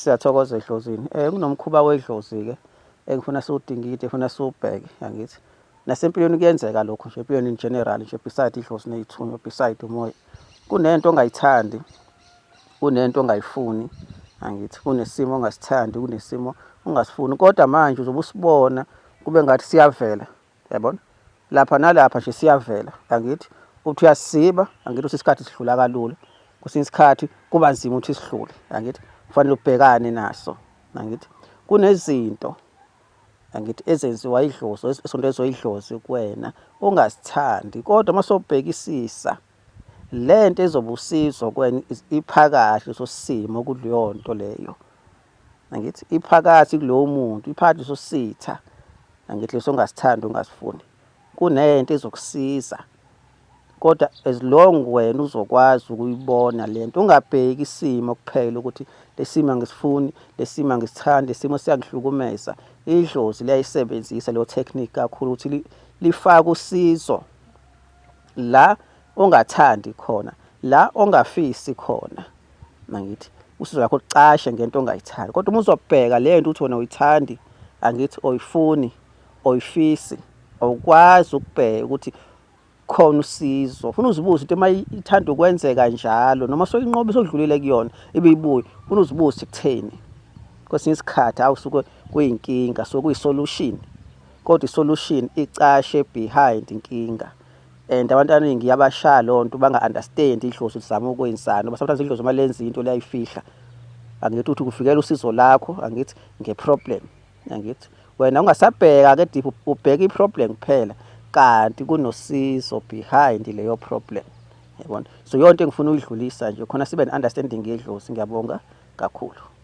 Siyathokoza edlozini. Kunomkhuba wedlozi-ke engifuna siwudingide, ngifuna siwubheke, angithi. Nasempilweni kuyenzeka lokho nje, empilweni in general nje, beside idlozi ney'thunywa, beside umoya. Kunento ongayithandi, kunento ongayifuni, angithi. Kunesimo ongasithandi, kunesimo ongasifuni, kodwa manje uzobe usibona kube ngathi siyavela, yabona? Lapha nalapha nje siyavela, angithi. Uthi uyasiba, angithi, uthi isikhathi sidlula kalula. Kwesinye isikhathi kuba nzima ukuthi sidlule, angithi. Kufanele ubhekane naso, angithi. Kunezinto, angithi, ezenziwa idlozi, esondezwa idlozi kuwena ongazithandi, kodwa uma sowubhekisisa lento ezoba usizo kuwena iphakathi leso simo kuleyo nto leyo, angithi, iphakathi kulowo muntu, iphakathi leso sitha, angithi, leso ongasithandi, ongasifuni. Kunento ezokusiza, kodwa as long wena uzokwazi ukuyibona lento, ungabheki isimo kuphela ukuthi lesimo angisifuni, lesimo angisithandi, lesimo siyangihlukumeza. Idlozi liyayisebenzisa leyo technique kakhulu ukuthi lifake usizo la ongathandi khona, la ongafisi khona, angithi. Usizo lakho lucashe ngento ongayithandi, kodwa uma uzobheka le nto uthi wena uyithandi, angithi, oyifuni, oyifisi, awukwazi ukubheka ukuthi khona usizo. Ufuna uzibuze into uma ithanda ukwenzeka njalo, noma soyinqobe, sodlulile kuyona, ibe ibuye, ufuna uzibuze kutheni. Kwesinye isikhathi awusuke kuyinkinga, so kuyi-solution, kodwa i-solution icashe behind inkinga, and abantu abaningi iyabashaya leyo nto, banga-understand idlozi lizama ukwenzani, ngoba sometimes idlozi uma lenza into liyayifihla, angithi, ukuthi kuvikela usizo lakho, angithi, nge-problem, angithi. Wena ungasabheka ke deep, ubheka i-problem kuphela, kanti kunosizo behind leyo problem, yabona. So yonke engifuna uyidlulisa nje khona sibe ne-understanding yedlozi. Ngiyabonga kakhulu.